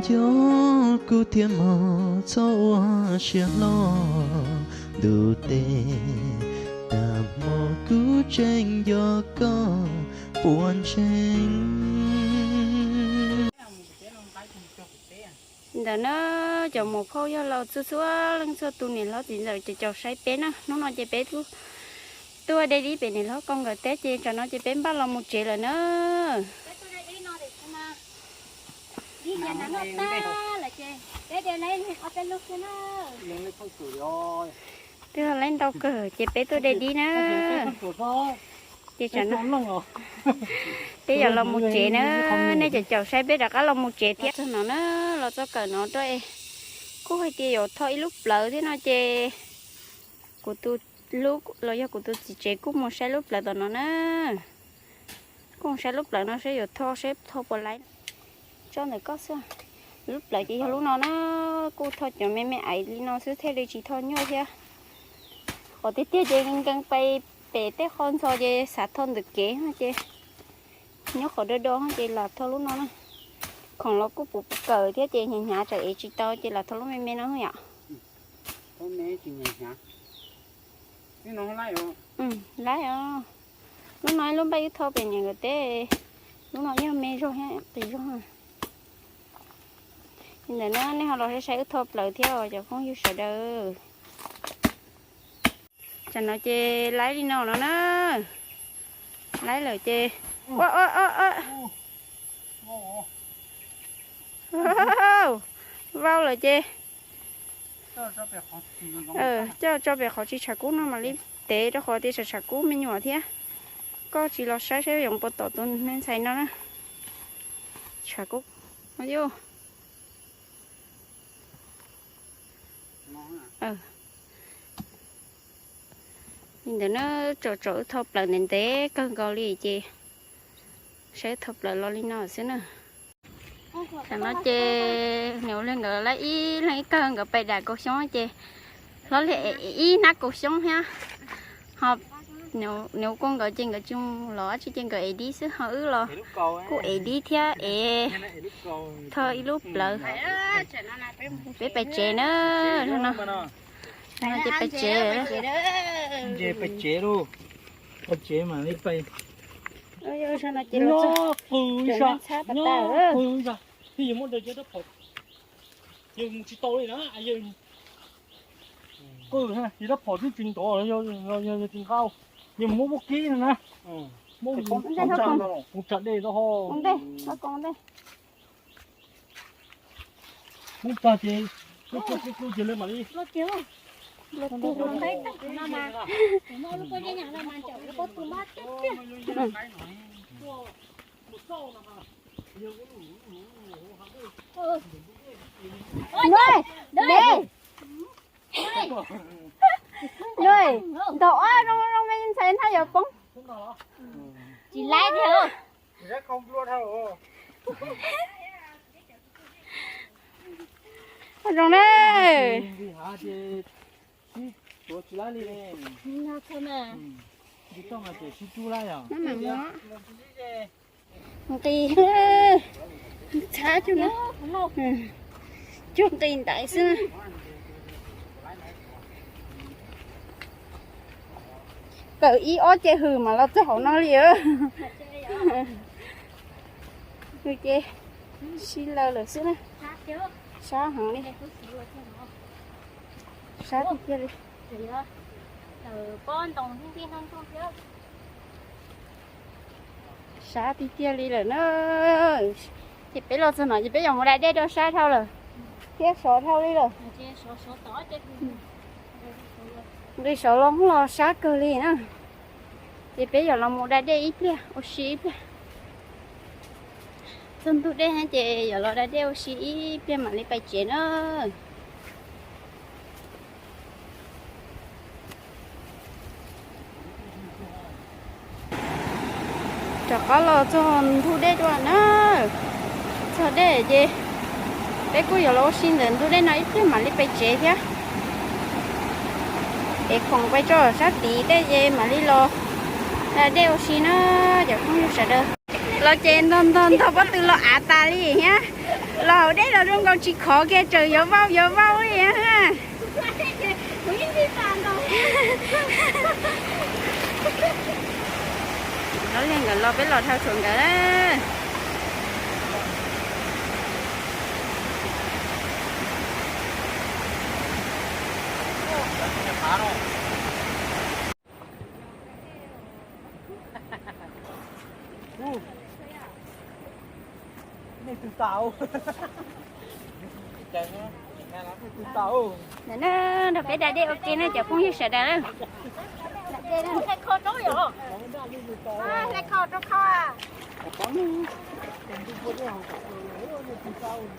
Cov kuv thiaj mog txhob ua siab hlo ntuj tes, nag hmo kuv tseem nco koj puas ntseeg. Ntawm no cov muam phauj yawg laus txhua txhua leej txhua tus niam hlob txiv ntxawm caum saib peb na, hnub no ces peb tuaj de dib pem niam hlob Koob nkawd teb ces tsam no ces peb npaj los mus tsev lawm na. Twb ho laib ntau kawg ces peb tuaj de dib na. Ces tsam no peb yuav los mus tsev na, nej caum caum saib peb rov qab los mus tsev thiab. Txog no na, los txog kawm no rau es kuj hais tias yuav tho ib lub plawv thiab no ces kuv tus hlub los yog kuv tus txiv tsev kuj mus saib lub plawv tom no na. Kuj mus saib lub plawv no saib yuav tho saib tho puas laib. Tso ntawm koj xwb. Lub plawv ces yog lub no na, kuj tho cov me me aiv li no xwb thiaj li tsis tho nyuaj thiab. Qhov tiag tiag ces nkees pais pem tej qho ntxhov ces xav tho ntawm kev no ces nyob qhov do do no ces lam tho lub no na. Khoom los kuj puv kawm thiab ces hnyav hnyav tsam ev tsis tau ces lam tho lub me me no yom. Laib os. Lub no ib lub npaj wb tho pem niam nkawd teb, lub no yog me zog thiab qis zog. Li ntawd na nej ho los saib saib wb tho plawv thiab os cov phooj ywg sawv daws. Tsam no ces laib li no no na, laib lawm ces, ua ua ua, vau lawm ces coj tso pem qhov tsis tshav kub no mam li tev rau qhov tias tshav tshav kub me nyuam thiab. Koj tsis los saib saib yoov puas tom tus me ntxhais no na. Tshav kub, yus, li ntawd na, tsom tsom wb tho plawv ntev ntev kawg nkaus li ces saib wb tho plawv los li no xwb na. Tam no ces niam ua li nkawd lawv ib leeg ib kawg nkawd pais dam kaus xyoob ces hlob li ib hnab kaus xyoob thiab. Ho niam ua nkawd ces nkawd tsis mus los tsis ces nkawd ev dib xwb ho wb los kuj ev dib thiab es tho ib lub plawv. Peb pais tsev na, no ces pais tsev. Pais tsev, pais tsev mam li pais. Qw ib zag, qw ib zag, thiaj yuav muab daws cov rab phom. Yawg mus tsis tau li na, yawg qw, yawg rab phom twb tsis nrov, yawg tsis nqa, yawg mus muab vaub kib no na. Muab mus tsa dej rau ho. Muab tsa ces, kuj kuj kuj ces lawv mam li. Ntaus ob zoo zoo me ntxhais hnab yuav poob. Tsis laib thiab. Zoo na. Nqis, txhab cuag no, cuag nqis ntaiv xwb. Kawm ib ob ce hws mam los txog hauv no li. Hws ces sib law lawm xwb na. Sab heev li. Sab tiag tiag li. Sab tiag tiag li lawm na. Ces peb los txog no ces peb yuav mus da dej rau sab dhau lawm thiab sov dhau li lawm. Nqis saud los los sab kawg li na. Ces peb yuav los mus da dej ib pliag ua si ib pliag. Txog ntug dej ces yuav los da dej ua si ib pliag mam li pais tsev na. Rov qab los txog ntug dej dua na. Txog dej ces peb kuj yuav los ua si ntawm ntug dej no ib pliag mam li pais tsev thiab. Ev khoom pais tso sab tid tej ces mam li los da dej ua si na cov phooj ywg sawv daws. Los ces ntog ntog ntog pob tw los av tas li thiab. Los hauv dej los zoo nkaus tsis khov kiag, tseem yuav vau yuav vau li. Los nkawd los peb los dhau tshuam nkawd. Ntawm no nrog peb da dej ua ke na cov phooj ywg sawv daws.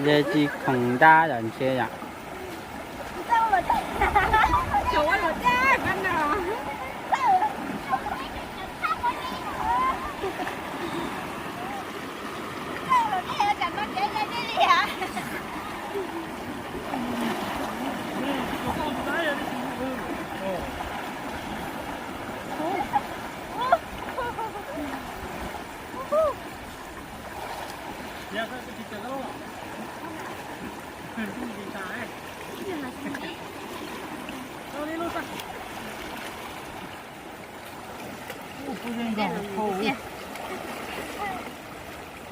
Yog tsis khoom dab yom, ntshe yom.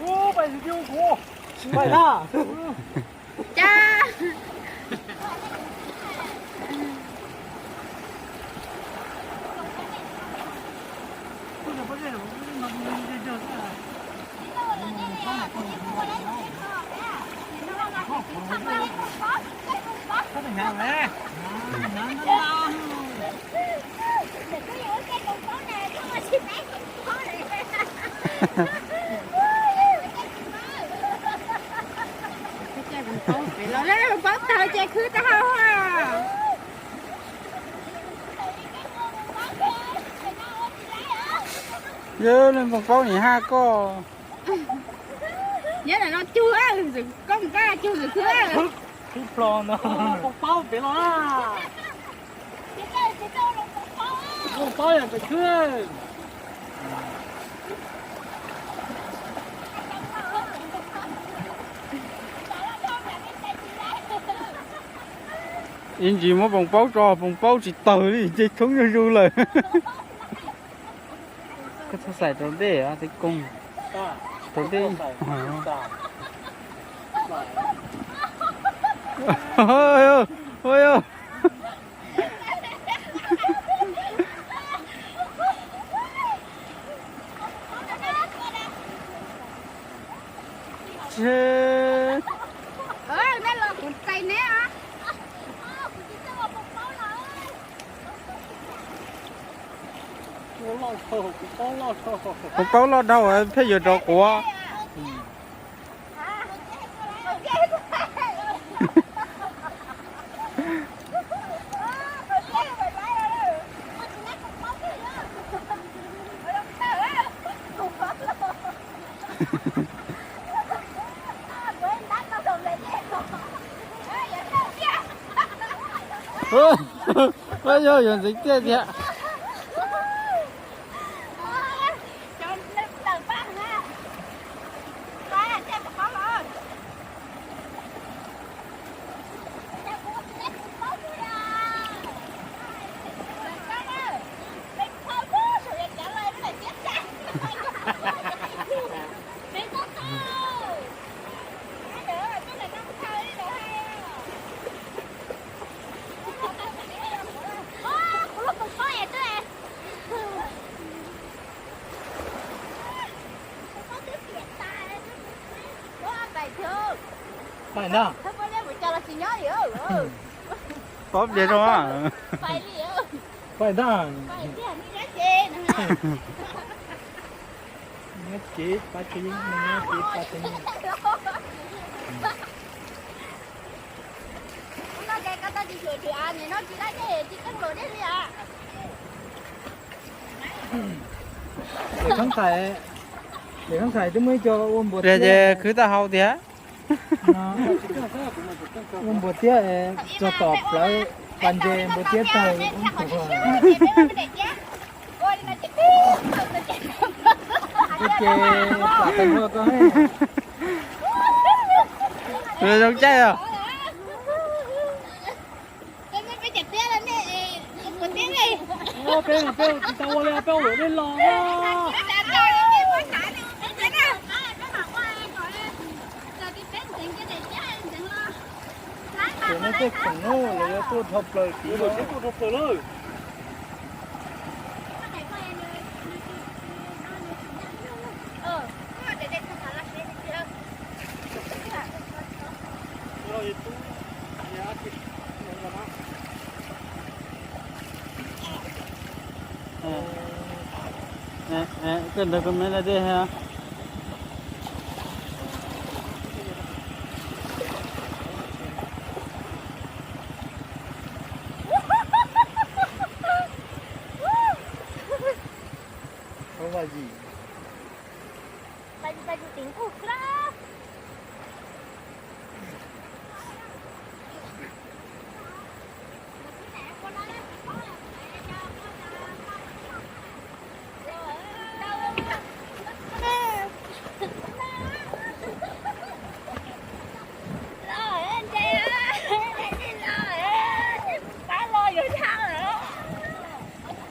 Ub, pais tus kuv. Pais na. Cas. Los lawv paub tawg ces khwv tau. Yog leej Poo Paub nim haj koj. Nyob ntawm no cug, koj mus koj cug ntawm khwb. Khwb plo no. Poo Paub pem los. Poo Paub yog ntawm khwb. Ib ntsis muab Poo Paub tso, Poo Paub tsis tawg li, nce tshoob zuj zus lawm. Koj txhob xaim rau ntej, tej koog rau ntej. Tsis, nej los kuv txais neb. Poo Paub loj dhau pheej yuav rov quav. Yog yuav ntxeev tiaj tiag. Pais ntag. Pov pliag rau. Pais ntag. Nyob tsev pab tsev, nyob tsev pab tsev. Khoob Thais, Ces khwv tau hau tiag. Ua npua tiab, txog tom plawv pas ntses npua tiab tawg. Ces plam tag nrho koj. Zoo caij os. Peb tsis tau ua li, peb ua li los. Ces nej tej khoom no los yuav tuaj dhau plaws tid. Tuaj dhau plaws lawm. Koj ntawd koj me la dej ha.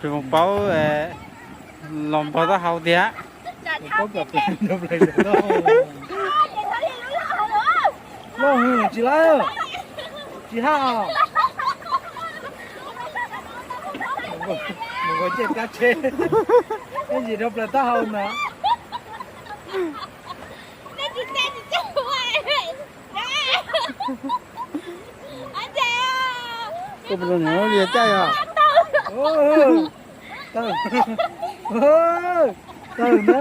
Tsis paub los npog taub hau tiag. Loj heev tsis lawm, tsis haj. Mus nkaus caij kab tsheb, ib ntsis dhau plaws taub hau ntag. Ua li caij os. Tawg, tawg na.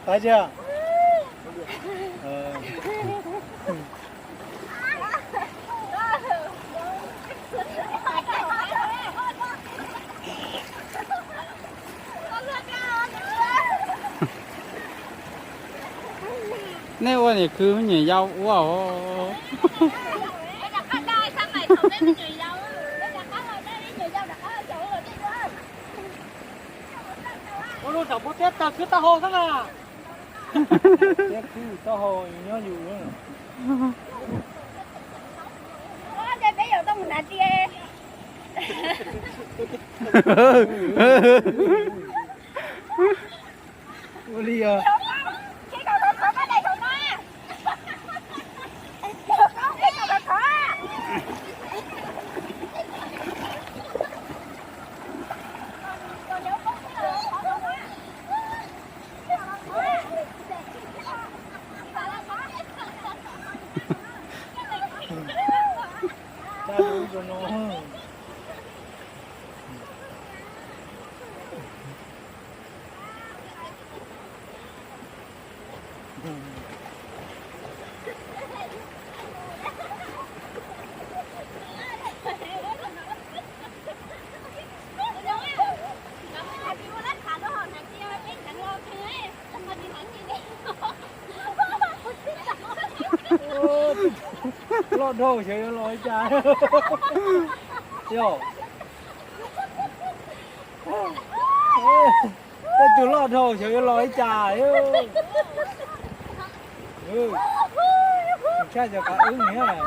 Pab tiag. Nej ua niam khwv me nyuam yaus ua os. Ua lub tsam npua tiab tawg khwb taub hau xwb na. Tiab khwb taub hau nyob yus. Ua li os. Loj dhau xyov yuav los li cas. Yog tej tug loj dhau xyov yuav los li cas. Tshaj cov kav wb niam.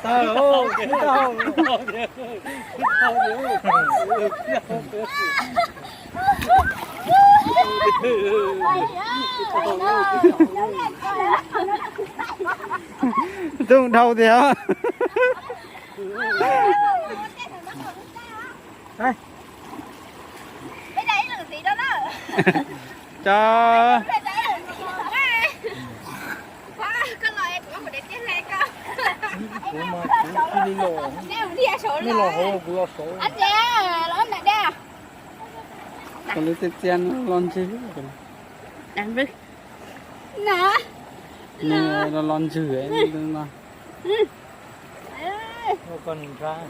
Tawg, tawg. Tub dhau tiag. Cov kuv mas kuv cia li los, nej los hauv kuv los saud. Kom lawv txias txias no los ntseg. Nws los los ntswg no. Muaj koj nws ntshai,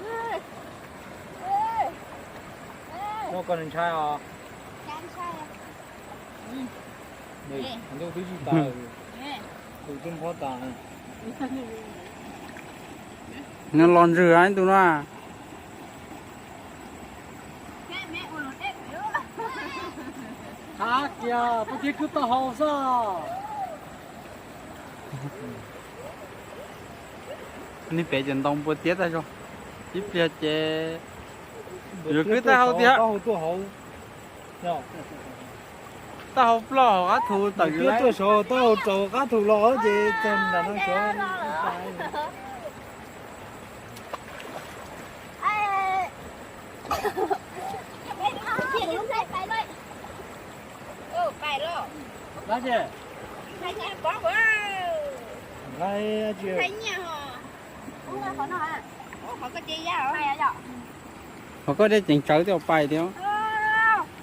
muaj koj nws ntshai os. Ntuj twb tsis tas, tus twb nphob tas. Nws los ntswg ib tug no. Qab kiag, peb thiab kub taub hau xwb. Niag pem ces ntoo npua tiab tag zog, ib pliag ces yuav kub taub hau tiag. Taub hau ploj hauv qab thu tawm tuaj saud, taub hau rau qab thu los ces txog nram no saud. Qhov koj dej ceev tsawv thiaj pais thiab.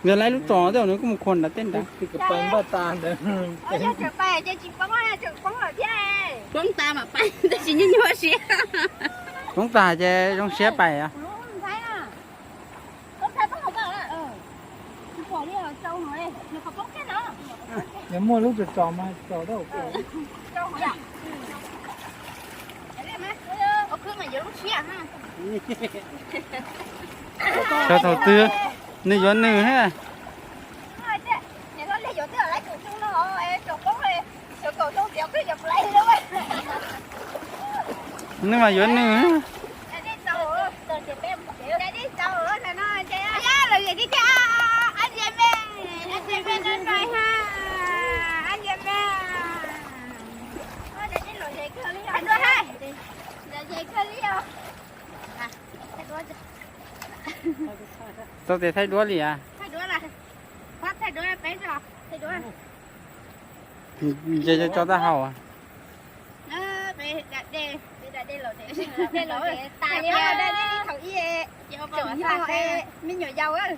Yog laib lub tso thiab nws kuj mus khuam nram tej nrad. Poob tas mas pais, tab sis nyuaj nyuaj siab. Poob tas ces zoo siab pais. Muaj lub tso tso mas tso tau. Xyov thaum twg nws yuav nws thiab. Nws mas yuav nws. Txog tes thaij duab li as. Ces tso taub hau. Me nyuam yaus,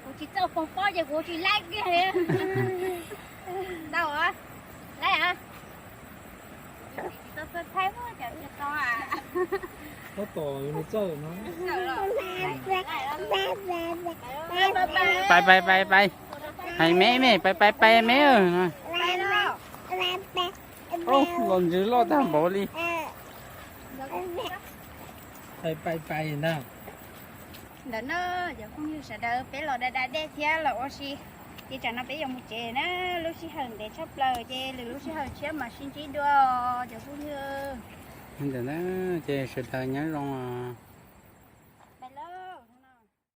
kuv tsis txawj foom pob ces kuv tsis laib kiag li. Ntau, laib a. Tsis txawj thaij, tsis tau a. Tab tom nws txawj no. Pais pais pais pais. Hais me me, pais pais pais me. Los ntsws loj tag npaum li. Pais pais pais ntag. Ntawm no cov phooj ywg sawv daws, peb los da da dej thiab los ua si, ces tsam no peb yuav mus tsev na. Lub sij hawm ntev tshaj plaws ces lwm lub sij hawm tshiab mam sib ntsib dua cov phooj ywg. Ntawm na, ces sawv daws nyob zoo os.